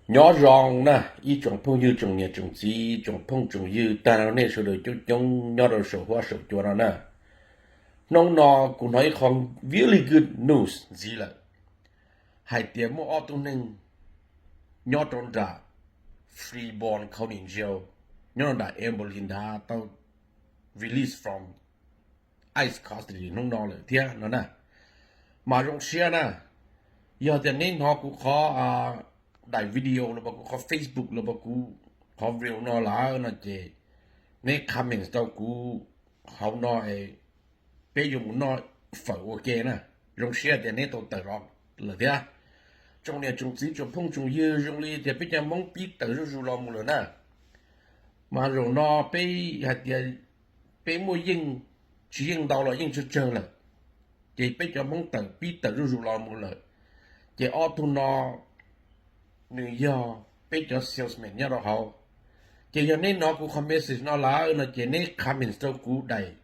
Nyob zoo na, ib tsoom phooj ywg tsoom niam tsoom txiv, tsoom phooj tsoom ywg, tag nrho nej sawv daws coob coob nyob rau saum huab saum cua no na. Hnub no kuv hnov ib qho really good news ntxiv lawm, hais tias muaj ob tug neeg nyob rau nram Freeborn County Jail, nyob rau nram Amberley ntag, tau release from ICE custody hnub no lawm thiab no na. Mas zoo siab na, yog tias neb hnov kuv qhov daim video los puas kuv qhov Facebook los puas kuv qhov reel no lawm no ces neb comment rau kuv hauv no es peb yuav mus noj fawm ua ke na. Zoo siab tias neb tau tawm los lawm thiab. Tsoom niam tsoom txiv tsoom phooj tsoom ywg, zoo li tias peb cov Hmoob pib tawm zuj zus los mus lawm na. Mas zaum no peb hais tias peb muaj yeej, tsis yeej ntau los yeej tsawg tsawg lawm, ces peb cov Hmoob tawm pib tawm zuj zus los mus lawm. Ces ob tug no nws yog peb cov salesman nyob rau hauv. Ces yog neb hnov kuv qhov message no lawm no ces neb comment rau kuv daim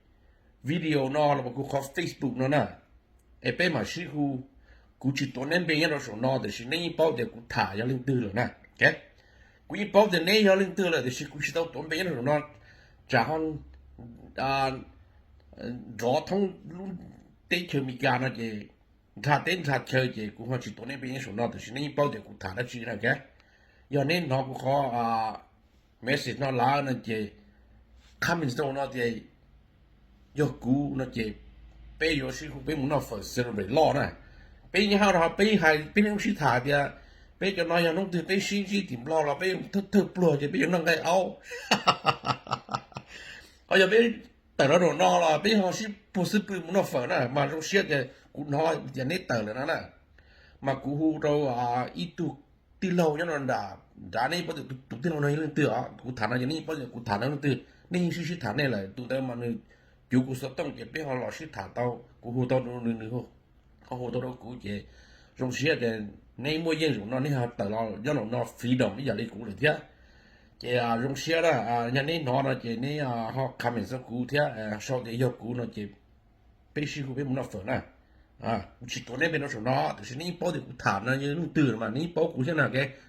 video no los kuv qhov Facebook no na, es peb mam sib hu. Kuv tsis tuav neb npe nyob rau saum no tiam sis neb yeej paub tias kuv tham yog leej twg lawm na. Kuv yeej paub tias neb yog leej twg lawm tiam sis kuv tsis tau tuav npe nyob rau saum no, tsam ho nrov thoob lub teb chaws Amelikas no ces nrhaj teb nrhaj chaw ces kuv ho tsis tuav neb npe nyob saum no tiam sis neb yeej paub tias kuv tham dab tsi na. Yog neb hnov kuv qhov message no lawm no ces comment rau no tias yog kuv no ces peb yuav sib hu peb mus noj fawm celebrate loj na. Peb nyob hauv no peb hais peb yeej sib tham tias peb cov no yog hnub twg peb sib ntsib tim Nplog los peb thawj thawj pluag ces peb yuav noj nqaij aub. Ho yog peb tawm los zaum no los peb ho sib puag xwb pw mus noj fawm na. Mas zoo siab tias kuv hnov tias neb tawm lawm no na. Mas kuv hu rau ib tug tij laug nyob rau nram nrad, neb paub tias tus tij laug no yog leej twg os? Kuv tham no ces neb paub tias kuv tham no leej twg, nej yeej sib sib tham nej lawm. Tus ntawd mas nws cuv kuv xov tooj ces peb ho los sib tham tau, kuv hu tau nws, nws ho hu tau rau kuv ces zoo siab tias neb muaj yeej zaum no neb ho tawm los nyob zaum no freedom ib yam li kuv lawm thiab. Ces zoo siab na, yog neb hnov no ces neb ho comment rau kuv thiab, sau tias yog kuv no ces peb sib hu peb mus noj fawm na. Kuv tsis tuav neb npe rau saum no tiam sis neb yeej paub tias kuv tham no yog leej twg mas neb yeej paub kuv thiab na.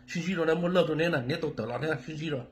Sib ntsib rau na, muaj laj rau neb na, neb tau tawm los thiab sib ntsib rau.